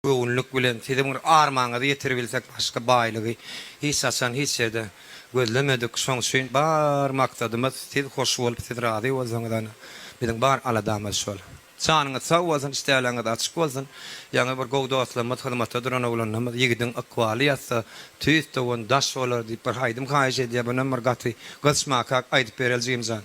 Göwünlik bilen siziň bir armaňyzy ýetiribilsek başga baýlygy hiç haçan hiç ýerde gözlemedik. Şoň üçin bar maksadymyz siz hoş bolup siz razy bolsaňyz ana biziň bar aladamyz şol. Janyňyz sag bolsun işdäleňiz açyk bolsun. Ýaňy bir gowy dostlarymyz hyzmatda duran oglanlarymyz ýigidiň ykbaly ýazsa tüýs dogan daş bolar diýip bir aýdym haýyş edýär bunam bir gaty gyzyşmakak aýdyp bereli jigimjan.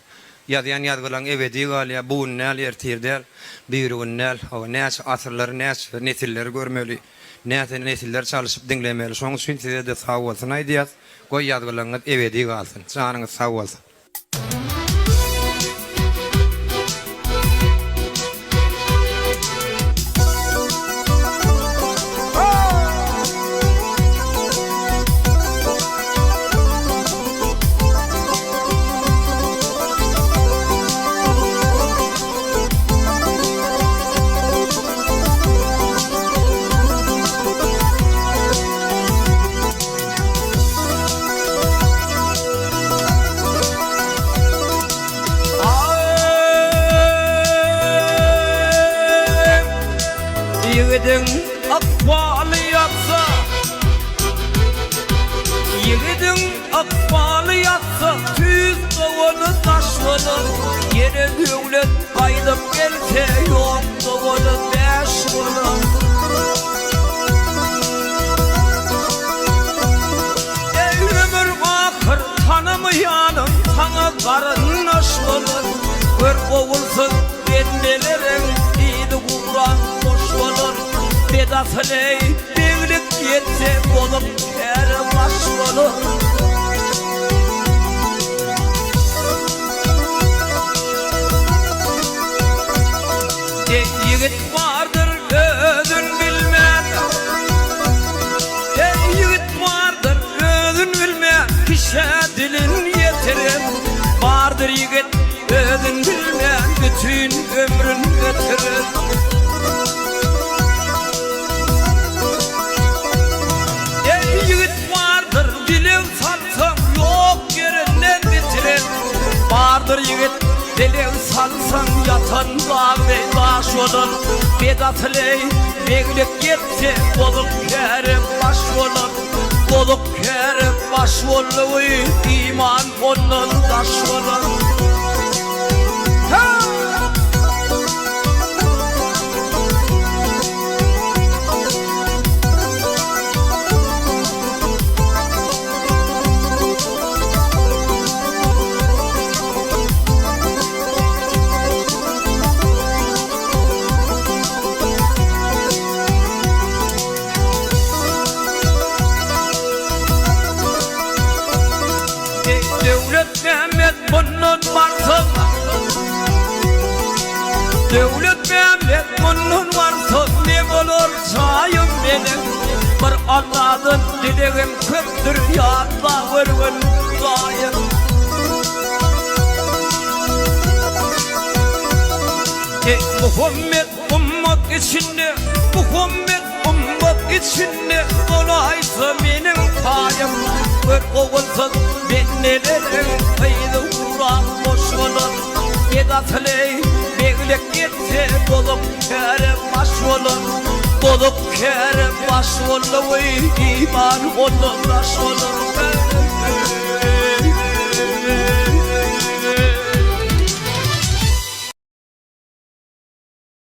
Ýazýan ýazgylaň ebedi galýar bu gün däl ertir däl. Birigün däl, hawa, näçe asyrlary, näçe nesilleri görmeli, näçe nesiller çalyşyp diňlemeli. Şonuň üçin size-de sag bolsun aýdýas. Goý ýazgylaryňyz ebedi galsyn. Janyňyz sag bolsun. Ýigidiň ykbaly ýatsa Ýigidiň Ykbaly ýatsa tüýs dogany daş bolar, Ýene döwlet gaýdyp gelse ýok dogany bäş bolar. Eý ömür ahyr tanamaýanyň saňa garyndaş bolar, Gör ogulsyz bendeleriň yzy guran boş bolar. Bedasyl eý beglik ýetse bolup Käre baş bolar. Eý ýigit bardyr özün bilmän, Eý ýigit bardyr özün bilmän, Kişä dilin ýetiren. Bardyr ýigit özün bilmän, Bütin ömrün ötüren. Eý ýigit bardyr dileg salsaň ýok ýerinden bitiren Bardyr ýigit dileg salsaň ýatan dag deý daş bolar Bedasyl eý beglik ýetse bozuk käre baş bolar Bozuk käre baş boldugy iman ondan daş bolar. Döwletmämmet mundan barsa Döwletmämmet mundan barsa Ne bolar jaýym meniň Bir Alladan dilegim köpdür Ýatla görgün Hudaýym Eý Muhammet ummat içinde Muhammet Ummat içinde bolaýsa meniň paýym, Gör ogulsyz bendeleriň yzy uran boş bolar. Bedasyly beglik etse bozuk käre baş bolar. Bozuk käre baş boldugy iman ondan daş bolar.